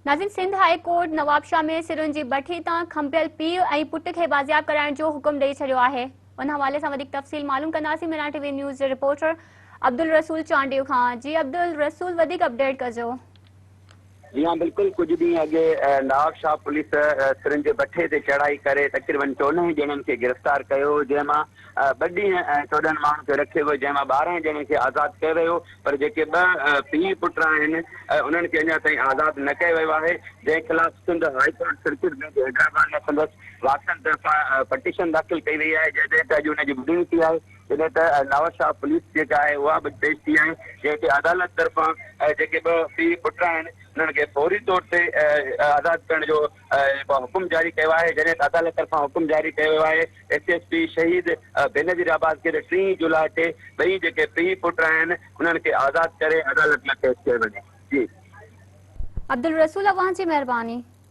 ناظرين Sindh high court Nawabshah ۾ سرن جي بٺي تان کنڀيل پيء ۽ پٽ کي بازياب ڪرائڻ جو حڪم ڏئي ڇڏيو آهي. ان حوالي سان وڌيڪ تفصيل معلوم ڪنداسين ميران ٽي وي نيوز جي رپورٽر عبدالرسول چانڊيو کان. جي عبدالرسول وڌيڪ اپڊيٽ ڪجو. جي ها بلڪل ڪجهه ڏينهن اڳي نوابشاهه پوليس سرن جي بٺي تي چڙهائي ڪري تقريبن 14 ڄڻن کي گرفتار ڪيو هو جنهن مان ٻه ڏينهن 14 ماڻهن کي رکيو ويو جنهن مان 12 ڄڻن کي آزاد ڪيو ويو پر جيڪي ٻه پيء پٽ آهن انهن کي اڃا تائين آزاد نه ڪيو ويو آهي جنهن خلاف Sindh high court circuit bench Hyderabad ۾ سندس وارثن طرفان پٽيشن داخل ڪئي وئي آهي جڏهن ته اڄ ان جي ٻڌڻي ٿي آهي جڏهن ته نوابشاهه پوليس جيڪا آهي اها به پيش ٿي آهي جنهن تي عدالت طرفان جيڪي ٻه پيء پٽ آهن انهن کي فوري طور تي آزاد ڪرڻ جو حڪم جاري ڪيو آهي جڏهن ته عدالت طرفان حڪم جاري ڪيو ويو آهي ايس ايس پي شهيد بينظير آباد کي ته 3 جولاء تي ٻئي جيڪي پيء پٽ آهن انهن کي آزاد ڪري عدالت ۾ پيش ڪيو وڃي. جي. عبدالرسول اوهان جي مهرباني.